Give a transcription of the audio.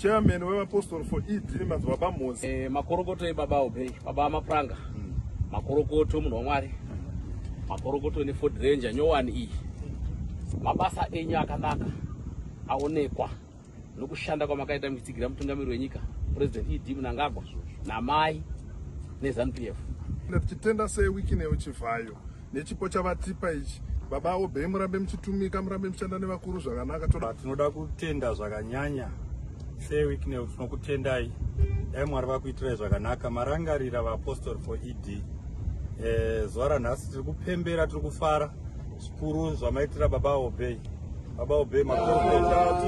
Chairman wevapostori for ED, Madzibaba Mhozi. Makorokoto ebaba Obey, baba Mapuranga. Makorokoto, munhu waMwari. Makorokoto neFord Ranger nyowani iyi. Mabasa enyu akanaka aonekwa nokushanda kwamakaita muchitsigira mutungamiri wenyika, President ED Mnangagwa, namai neZANU PF. Tichitenda Sir Wicknell Chivhayo nechipo chavatipa ichi. Baba Obey, murambe muchitumika, murambe muchishanda nevakuru zvakanaka. Tinoda kutenda zvakanyanya Sir Wicknell, tinokutendai. Dai Mwari vakuitirai zvakanaka. Marangarira vaApostle for ED. Zuva ranhasi tiri kupembera, tiri kufara zvikuru zvamaitira baba Obey. Baba Obey, makorokota.